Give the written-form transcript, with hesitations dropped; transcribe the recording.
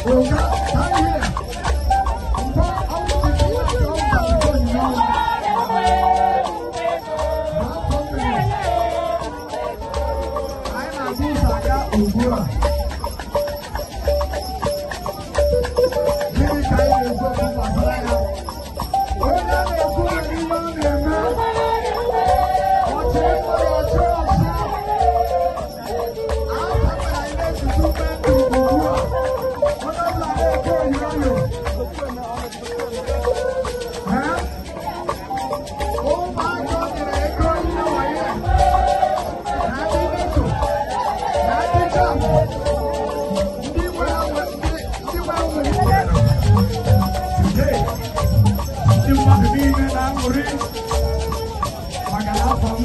Oga, come here. Mpa, ọwụ dị ka ihe ọjọọ mba before you know it. That company. Anyị na-abụ ụzọ aga ugbu a. Gịnị ka anyị na-ekwu okwu gbasara ya? Onye a na-ekwu nwere ihe ọ na-eme. Ọchịrị mmadụ ọchịrị ọchị. Aka mere anyị na-ejide ume ndụ ugbu a. Onye ọbụla na-ekwu oyoyo. Ee? Ụmụaka o nyere ego ihe waye. Na ndị NECO, na ndị JAMB, ndị nwere ndị nwere nwere. Today, ndị mmadụ niile na-aṅụrị maka na afọ m